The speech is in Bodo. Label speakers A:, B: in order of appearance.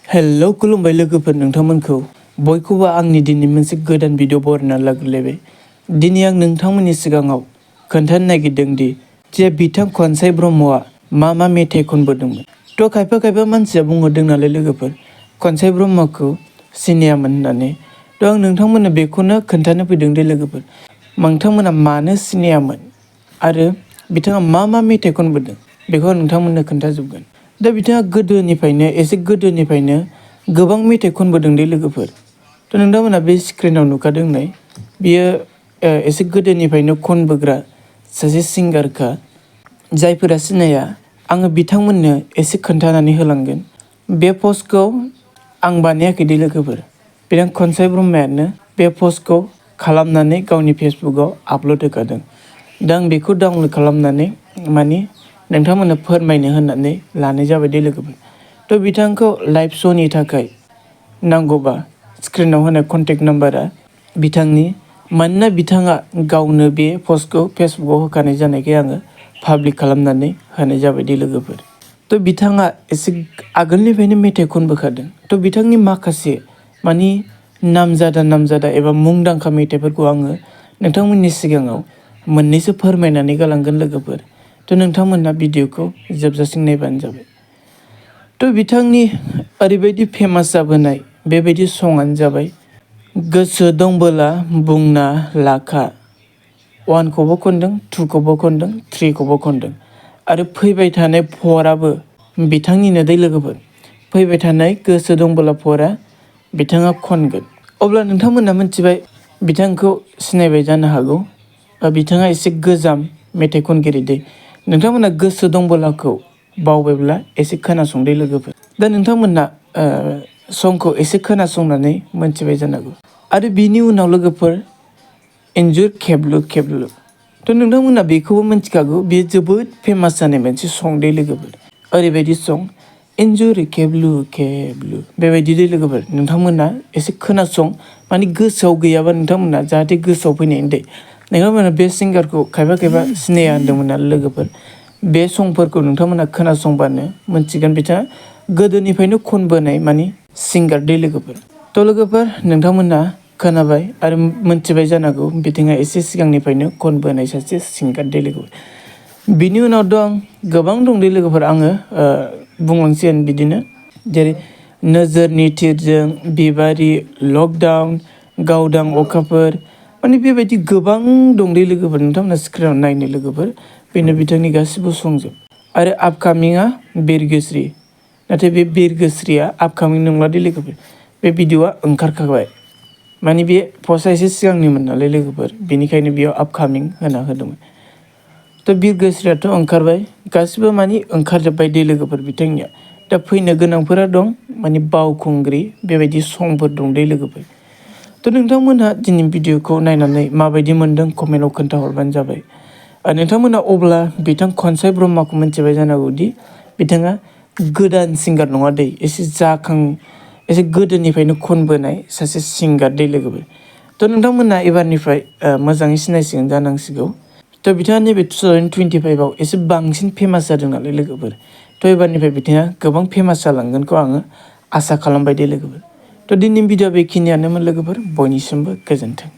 A: हेलौ खुलुमबाय लोगोफोर नोंथांमोनखौ बयखौबो आंनि दिनै मोनसे गोदान भिडिअ बरायना लाग्रोलायबाय। दिनै आं नोंथांमोननि सिगाङाव खोन्थानो नागिरदों दि जे बिथां कनसाइ ब्रह्मआ मा मेथाइ खनबोदोंमोन। थ' खायफा मानसिया बुंहरदों नालाय लोगोफोर कनसाइ ब्रह्मखौ सिनायामोन होननानै। थ' आं नोंथांमोननो बेखौनो खोन्थानो फैदों दि लोगोफोर नोंथांमोना मानो सिनायामोन आरो बिथाङा मा मेथाइ खनबोदों बेखौ आं नोंथांमोननो खोन्थाजोबगोन। दा बिथाङा गोदोनिफ्रायनो गोबां मेथाइ खनबोदों दे लोगोफोर। थ' नोंथांमोना बे स्क्रिनाव नुखादों नै बियो एसे गोदोनिफ्रायनो खनबोग्रा सासे सिंगारखा। जायफोरा सिनाया आङो बिथांमोननो एसे खोन्थानानै होलांगोन। बे पस्टखौ आं बानायाखै दे लोगोफोर, बिथां कनसाइ ब्रह्मायानो बे पस्टखौ खालामनानै गावनि फेसबुकआव आपल'ड होखादों। दा आं बेखौ डाउनल'ड खालामनानै नोंथांमोननो फोरमायनो होननानै लानाय जाबाय दे लोगोफोर। थ' बिथांखौ लाइभ श'नि थाखाय नांगौबा स्क्रिनाव होनाय कन्टेक्ट नाम्बारा बिथांनि, मानोना बिथाङा गावनो बे पस्टखौ फेसबुकआव होखानाय जानायखाय आङो पाब्लिक खालामनानै होनाय जाबाय दे लोगोफोर। थ' बिथाङा एसे आगोलनिफ्रायनो मेथाइ खनबोखादों। थ' बिथांनि माखासे नामजादा एबा मुंदांखा मेथाइफोरखौ आङो नोंथांमोननि सिगाङाव मोननैसो फोरमायनानै गालांगोन लोगोफोर। थ' नोंथांमोना भिडिअखौ जोबजासिम नायबानो जाबाय। थ' बिथांनि ओरैबायदि फेमास जाबोनाय बेबायदि सङानो जाबाय गोसो दंबोला बुंना लाखा। 1खौबो खनदों, 2खौबो खनदों, 3खौबो खनदों आरो फैबाय थानाय 4आबो बिथांनिनो दै लोगोफोर। फैबाय थानाय गोसो दंबोला 4आ बिथाङा खनगोन। अब्ला नोंथांमोना मिथिबाय, बिथांखौ सिनायबाय जानो हागौ। बिथाङा एसे गोजाम मेथाइ खनगिरि दै। नोंथांमोना गोसो दंबोलाखौ बावबायब्ला एसे खोनासंदो लोगोफोर। दा नोंथांमोना संखौ एसे खोनासंनानै मोनथिबाय जानांगौ। आरो बिनि उनाव लोगोफोर इन्जुर खेबलु। थ' नोंथांमोना बेखौबो मिथिखागौ, बेयो जोबोद फेमास जानाय मोनसे सं दै लोगोफोर। ओरैबायदि सं इन्जुर खेबलु बेबायदि दै लोगोफोर। नोंथांमोना एसे खोनासं, गोसोआव गैयाबा नोंथांमोना जाहाथे गोसोआव फैनायनि दै। नोंथांमोना बे सिंगारखौ खायफा सिनाया होनदोंमोन नालाय लोगोफोर। बे संफोरखौ नोंथांमोना खोनासंबानो मोनथिगोन बिथाङा गोदोनिफ्रायनो खनबोनाय सिंगार दै लोगोफोर। थ' लोगोफोर नोंथांमोना खोनाबाय आरो मोनथिबाय जानांगौ बिथाङा एसे सिगांनिफ्रायनो खनबोनाय सासे सिंगार दै लोगोफोर। बिनि उनाव गोबां दं दै लोगोफोर। आङो बुंलांसिगोन बिदिनो, जेरै नोजोरनि थिरजों, बिबारि, लकडाउन, गावदां अखाफोर, बेबायदि गोबां दं दै लोगोफोर। नोंथांमोना स्क्रिनाव नायनो लोगोफोर, बेनो बिथांनि गासिबो संजोब। आरो आपकामिंआ बिरगोस्रि। नाथाय बे बिरगोस्रिया आपकामिं नंला दै लोगोफोर, बे भिडिअआ ओंखारखाबाय। बे पस्टआ एसे सिगांनिमोन नालाय लोगोफोर, बेनिखायनो बेयाव आपकामिं होना होदोंमोन। थ' बिरगोस्रियाथ' ओंखारबाय, गासिबो ओंखारजोब्बाय दै लोगोफोर बिथांनिया। दा फैनो गोनांफोरा दं बावखुंग्रि, बेबायदि संफोर दं दै लोगोफोर। थ' नोंथांमोनहा दिनै भिडिअखौ नायनानै माबायदि मोनदों कमेन्टआव खोन्थाहरबानो जाबाय। नोंथांमोना अब्ला बिथां कनसाइ ब्रह्मखौ मिथिबाय जानांगौदि बिथाङा गोदान सिंगार नङा दै, एसे गोदोनिफ्रायनो खनबोनाय सासे सिंगार दै लोगोफोर। थ' नोंथांमोना एबारनिफ्राय मोजाङै सिनायसिगोन जानांसिगौ। थ' बिथाङा नैबे 2025आव एसे बांसिन फेमास जादों नालाय लोगोफोर। थ' एबारनिफ्राय बिथाङा गोबां फेमास जालांगोनखौ आङो आसा खालामबाय दे लोगोफोर। थ' दिनैनि भिडिअआ बेखिनियानोमोन लोगोफोर। बयनिसिमबो गोजोन्थों।